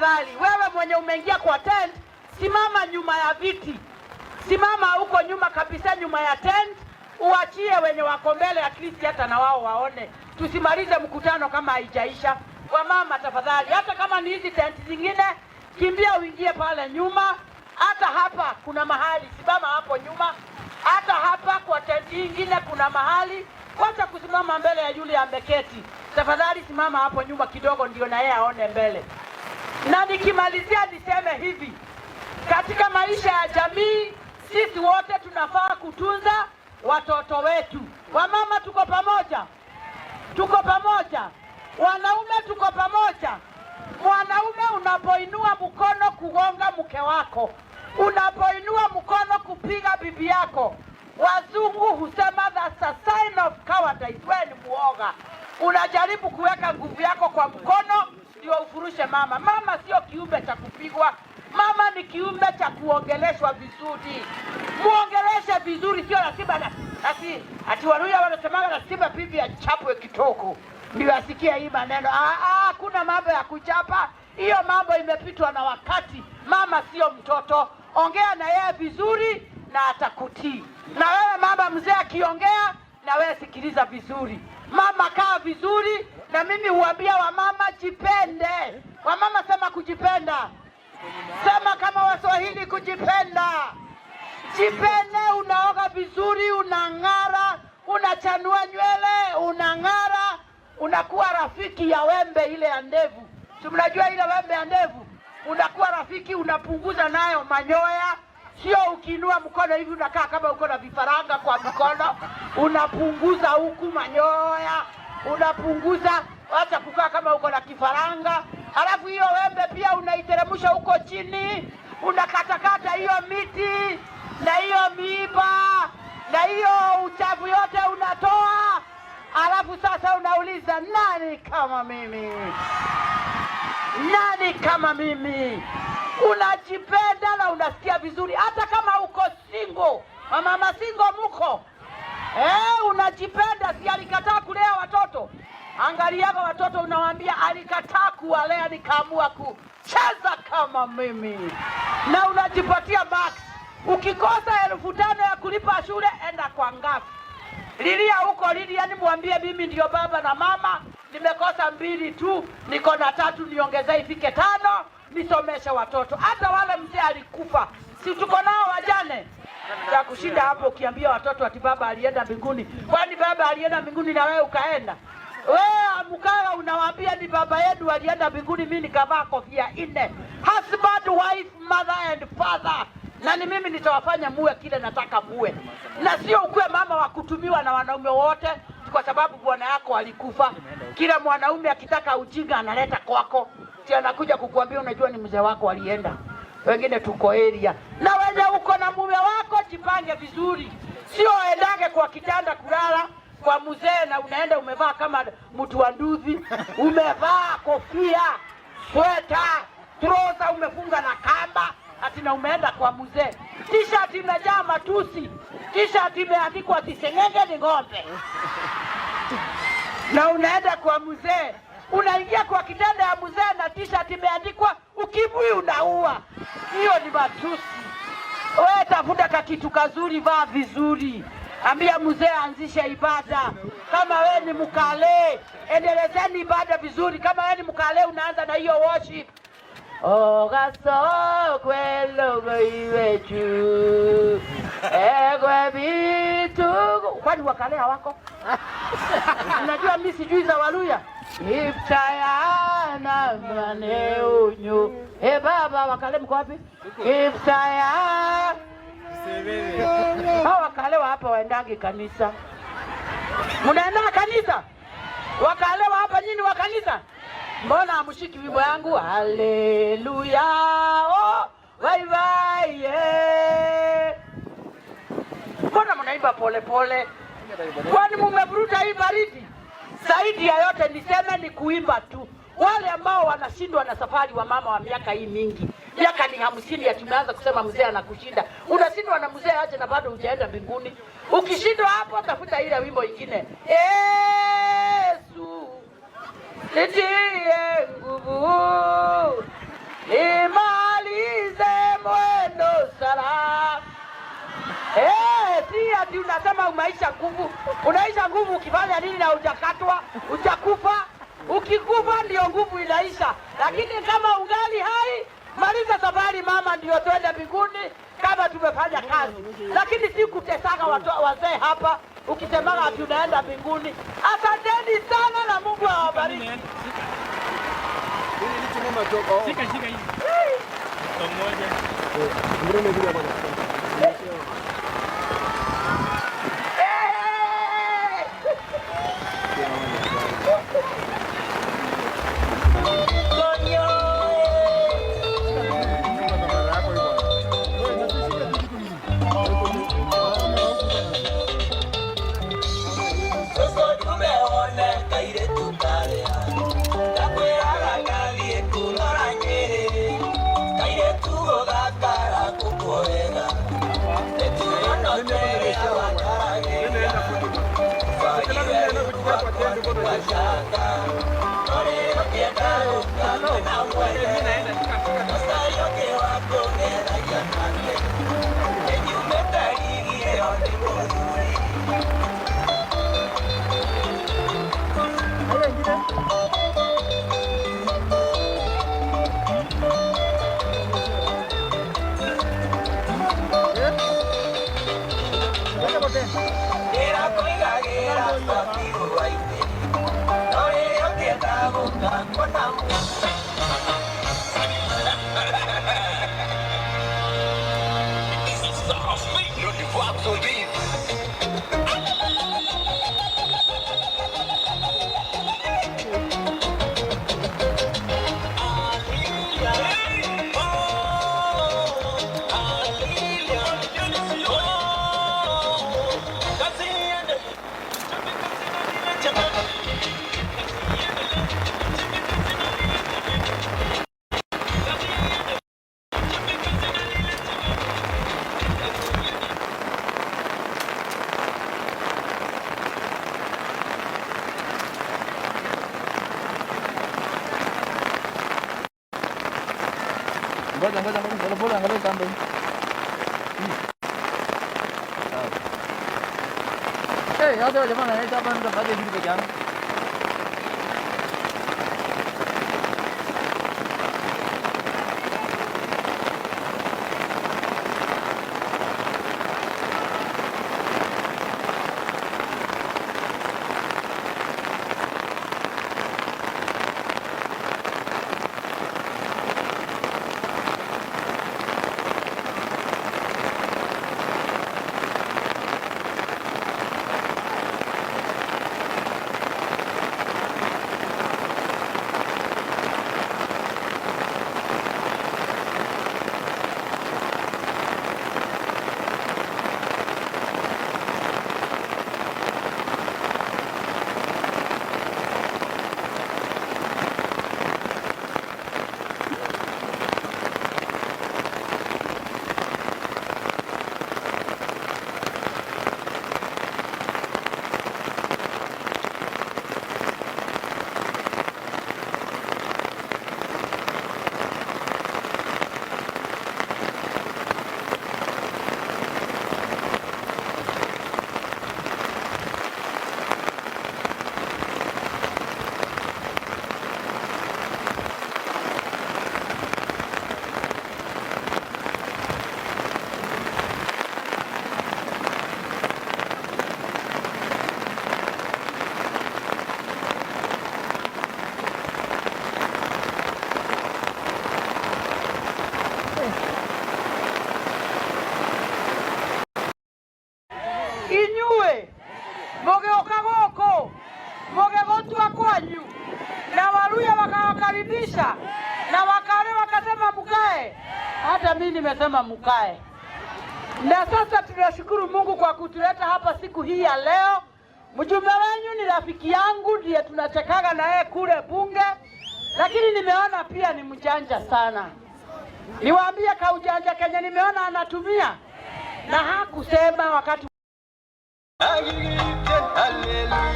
Tafadhali wewe mwenye umeingia kwa tent, simama nyuma ya viti, simama huko nyuma kabisa, nyuma ya tent, uachie wenye wako mbele, at least hata na wao waone. Tusimalize mkutano kama haijaisha. Wamama tafadhali, hata kama ni hizi tent zingine, kimbia uingie pale nyuma. Hata hapa kuna mahali, simama hapo nyuma. Hata hapa kwa tent ingine kuna mahali. Wacha kusimama mbele ya yule ameketi. Tafadhali simama hapo nyuma kidogo, ndio na yeye aone mbele. Na nikimalizia niseme hivi, katika maisha ya jamii sisi wote tunafaa kutunza watoto wetu. Wamama tuko pamoja, tuko pamoja. Wanaume tuko pamoja. Mwanaume unapoinua mkono kugonga mke wako, unapoinua mkono kupiga bibi yako, wazungu husema that's a sign of cowardice. Wewe ni muoga, unajaribu kuweka nguvu yako kwa mkono ndio ufurushe mama. Mama sio kiumbe cha kupigwa. Mama ni kiumbe cha kuongeleshwa vizuri. Muongeleshe vizuri, sio lazima na ati Waluhya wanasemaga lazima bibi achapwe kitoko ndio asikie hii maneno. Ah, ah, kuna mambo ya kuchapa, hiyo mambo imepitwa na wakati. Mama sio mtoto, ongea na yeye vizuri na atakutii. Na wewe mama mzee akiongea na wewe sikiliza vizuri. Mama kaa vizuri, na mimi huambia wamama jipende. Wamama sema kujipenda, sema kama Waswahili kujipenda. Jipende, unaoga vizuri, unang'ara, unachanua nywele, unang'ara, unakuwa rafiki ya wembe ile ya ndevu. Si mnajua ile wembe ya ndevu? Unakuwa rafiki, unapunguza nayo manyoya. Sio ukiinua mkono hivi unakaa kama uko na vifaranga kwa mkono. Unapunguza huku manyoya, unapunguza, wacha kukaa kama uko na kifaranga. Alafu hiyo wembe pia unaiteremsha huko chini, unakatakata hiyo miti na hiyo miiba na hiyo uchafu yote unatoa. Alafu sasa unauliza, nani kama mimi? Nani kama mimi? Unajipenda na unasikia vizuri, hata kama uko single. Wamama single muko unajipenda. Si alikataa kulea watoto? Angaliaga watoto, unawaambia alikataa kuwalea, nikaamua kucheza kama mimi, na unajipatia marks. Ukikosa 5,000 ya kulipa shule, enda kwa ngafu, lilia huko lilia, yani mwambie mimi ndio baba na mama, nimekosa mbili tu, niko na tatu, niongezee ifike 5, nisomeshe watoto. Hata wale mzee alikufa, si tuko nao wajane za kushinda hapo. Ukiambia watoto ati baba alienda mbinguni, kwani baba alienda mbinguni na wewe ukaenda? Wewe amkawa unawaambia ni baba yetu alienda mbinguni, mimi nikavaa kofia nne, husband, wife, mother and father, na ni mimi nitawafanya muwe kile nataka muwe, na sio ukuwe mama wa kutumiwa na wanaume wote kwa sababu bwana yako alikufa. Kila mwanaume akitaka ujinga analeta kwako, si anakuja kukuambia unajua ni mzee wako alienda. Wengine tuko area na wenye uko na mume wako, jipange vizuri, sio endage kwa kitanda kulala kwa mzee na unaenda umevaa kama mtu wa nduthi, umevaa kofia, sweta, trouser umefunga na kamba ati na umeenda kwa mzee, t-shirt imejaa matusi, t-shirt imeandikwa ati seng'enge ni ng'ombe, na unaenda kwa mzee, unaingia kwa kitanda ya mzee na t-shirt imeandikwa ukimwi unaua. Hiyo ni matusi. Wewe tafuta kakitu kazuri, vaa vizuri, ambia mzee anzishe ibada. Kama we ni mkale, endelezeni ibada vizuri. Kama we ni mkale, unaanza na hiyo worship. Ogasokwelo iwechu egwe bitu. Kwani wakale hawako? Unajua mimi sijui za Waluhya. Iftayana mane unyu. E baba, wakale mko wapi? Iftaya. Hao wakale wa hapa waendangi kanisa. Mnaenda kanisa? Wakale wa hapa nyinyi wa kanisa? Mbona hamshiki wimbo yangu? Haleluya. Oh, bye bye. Yeah. Mbona mnaimba pole pole? Kwani mumevuruta hii baridi? Zaidi ya yote niseme ni kuimba tu. Wale ambao wanashindwa na safari wa mama wa miaka hii mingi, miaka ni 50 ya tumeanza kusema mzee anakushinda. Unashindwa na mzee aje na bado hujaenda mbinguni. Ukishindwa hapo, tafuta ile wimbo ingine. Yesu nitie nguvu. ati unasema umeisha nguvu. Unaisha nguvu ukifanya nini na hujakatwa, hujakufa? Ukikufa ndio nguvu inaisha, lakini kama ungali hai, maliza safari mama, ndio twende mbinguni kama tumefanya kazi, lakini si kutesaga watu wazee hapa ukisemaga ati unaenda mbinguni. Asanteni sana na Mungu awabariki. Shika, shika hii. Pamoja. Hey! Ngoja, ngoja, ngoja, pole pole, angalia kando. Sawa. Eh, hata jamaa anaita hapa ndio baada ya kitu peke yangu. Inyuĩ mũgĩũka gũkũ mũgĩgũtua kwanyu na Waluya wakawakaribisha na Wakale wakasema mkae, hata mimi nimesema mkae. Na sasa tunashukuru Mungu kwa kutuleta hapa siku hii ya leo. Mjumbe wenyu ni rafiki yangu, ndiye tunachekaga na yeye kule bunge, lakini nimeona pia ni mjanja sana. Niwaambie kaujanja kenye nimeona anatumia, na hakusema wakati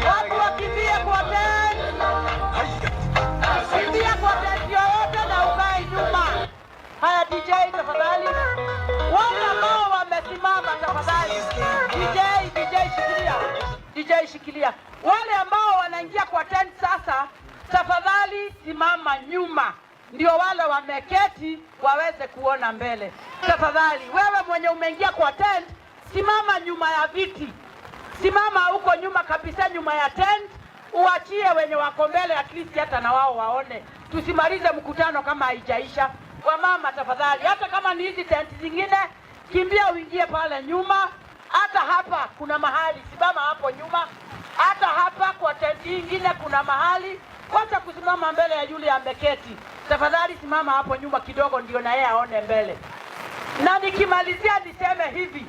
watu wakimbie kwa tent, kimbia kwa tent yoyote na ukae nyuma. Haya DJ tafadhali, wale ambao wamesimama tafadhali, DJ. Shikilia, ishikilia. Wale ambao wanaingia kwa tent sasa, tafadhali simama nyuma, ndio wale wameketi waweze kuona mbele. Tafadhali wewe mwenye umeingia kwa tent, simama nyuma ya viti, simama huko nyuma kabisa, nyuma ya tent, uachie wenye wako mbele at least hata na wao waone. Tusimalize mkutano kama haijaisha. Wamama tafadhali, hata kama ni hizi tent zingine, kimbia uingie pale nyuma. Hata hapa kuna mahali, simama hapo nyuma. Hata hapa kwa tent ingine kuna mahali, wacha kusimama mbele ya yule ameketi. Tafadhali simama hapo nyuma kidogo, ndio na yeye aone mbele. Na nikimalizia niseme hivi,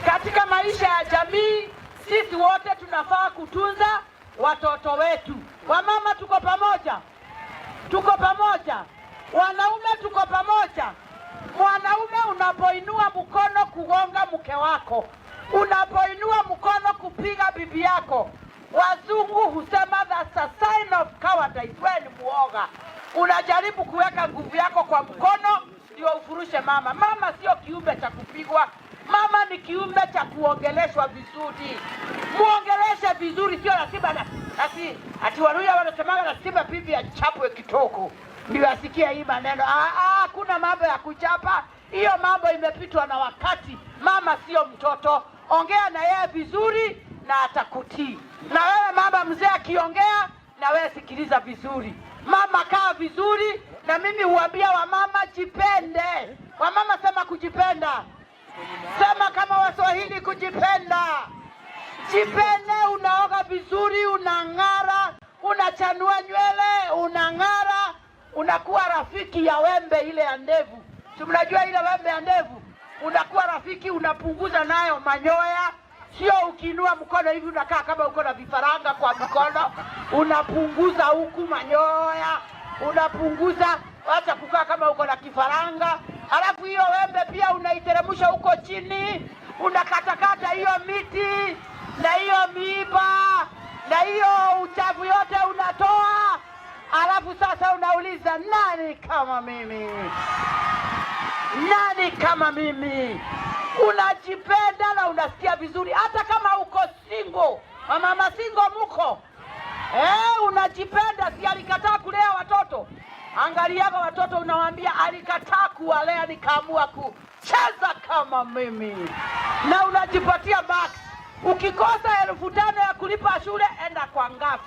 katika maisha ya jamii sisi wote tunafaa kutunza watoto wetu. Wamama tuko pamoja, tuko pamoja. Wanaume tuko pamoja. Mwanaume unapoinua mkono kugonga mke wako, unapoinua mkono kupiga bibi yako, wazungu husema that's a sign of cowardice. Wewe ni muoga, unajaribu kuweka nguvu yako kwa mkono ndio ufurushe mama. Mama sio kiumbe cha kupigwa. Mama ni kiumbe cha kuongeleshwa vizuri. Muongeleshe vizuri, sio lazima na ati ati Waluhya wanasemaga lazima bibi achapwe kitoko ndio asikie hii maneno. Ah, ah, kuna mambo ya kuchapa, hiyo mambo imepitwa na wakati. Mama sio mtoto, ongea na yeye vizuri na atakutii. Na wewe mama mzee akiongea na wewe sikiliza vizuri. Mama kaa vizuri, na mimi huambia wamama jipende. Wamama sema kujipenda, sema kama Waswahili kujipenda. Jipende, unaoga vizuri, unang'ara, unachanua nywele, unang'ara, unakuwa rafiki ya wembe ile ya ndevu. Si mnajua ile wembe ya ndevu? Unakuwa rafiki, unapunguza nayo manyoya. Sio ukiinua mkono hivi unakaa kama uko na vifaranga kwa mkono. Unapunguza huku manyoya, unapunguza, wacha kukaa kama uko na kifaranga. Alafu hiyo wembe pia unaiteremsha huko chini, unakatakata hiyo miti na hiyo miiba na hiyo uchafu yote unatoa. Alafu sasa unauliza nani kama mimi? Nani kama mimi? Unajipenda na unasikia vizuri, hata kama uko single. Mama single muko unajipenda. Si alikataa kulea watoto? Angaliaga watoto, unawaambia alikataa kuwalea, nikaamua kucheza kama mimi, na unajipatia max. Ukikosa 5,000 ya kulipa shule, enda kwa ngafu,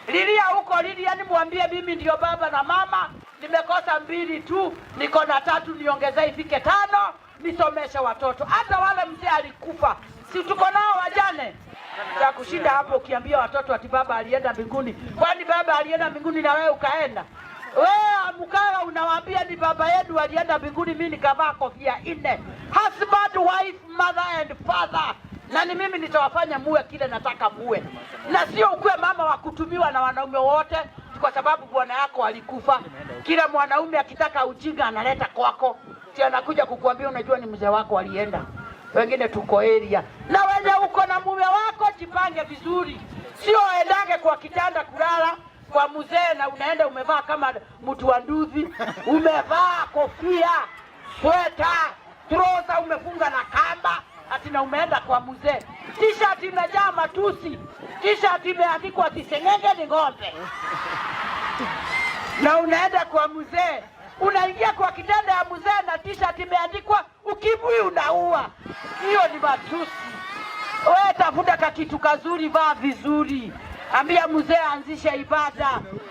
lilia huko lilia, yani mwambie mimi ndio baba na mama, nimekosa mbili tu, niko na tatu, niongezee ifike 5, nisomeshe watoto. Hata wale mzee alikufa, si tuko nao wajane cha kushinda hapo, ukiambia watoto ati baba alienda mbinguni. Kwani baba alienda mbinguni na wewe ukaenda? Wewe amkawa unawaambia ni baba yetu alienda mbinguni, mimi nikavaa kofia nne, husband, wife, mother and father, na ni mimi nitawafanya muwe kile nataka muwe, na sio ukuwe mama wa kutumiwa na wanaume wote kwa sababu bwana yako alikufa. Kila mwanaume akitaka ujinga analeta kwako, si anakuja kukuambia unajua ni mzee wako alienda. Wengine tuko area na wenye uko na mume wako, jipange vizuri, sio endage kwa kitanda kulala kwa mzee na unaenda umevaa kama mtu wa nduthi, umevaa kofia, sweta, trouser umefunga na kamba ati na umeenda kwa mzee, t-shirt imejaa matusi, t-shirt imeandikwa ati seng'enge ni ng'ombe, na unaenda kwa mzee, unaingia kwa kitanda ya mzee na t-shirt imeandikwa ukimwi unaua. Hiyo ni matusi. Wewe tafuta kakitu kazuri, vaa vizuri, ambia mzee anzishe ibada.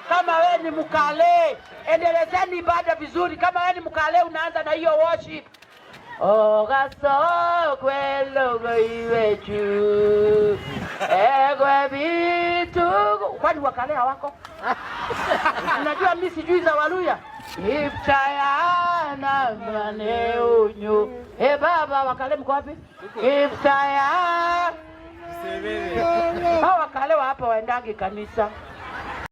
Kama we ni mkale, endelezeni ibada vizuri. Kama we ni mkale, unaanza na hiyo worship. Ogasokwelogoiwechu egwe bitu. Kwani wakale hawako? Unajua mimi sijui za Waluhya. Iftayana mane unyu. E baba, wakale mko wapi? Iftaya. Hao wakale wa hapa waendangi kanisa.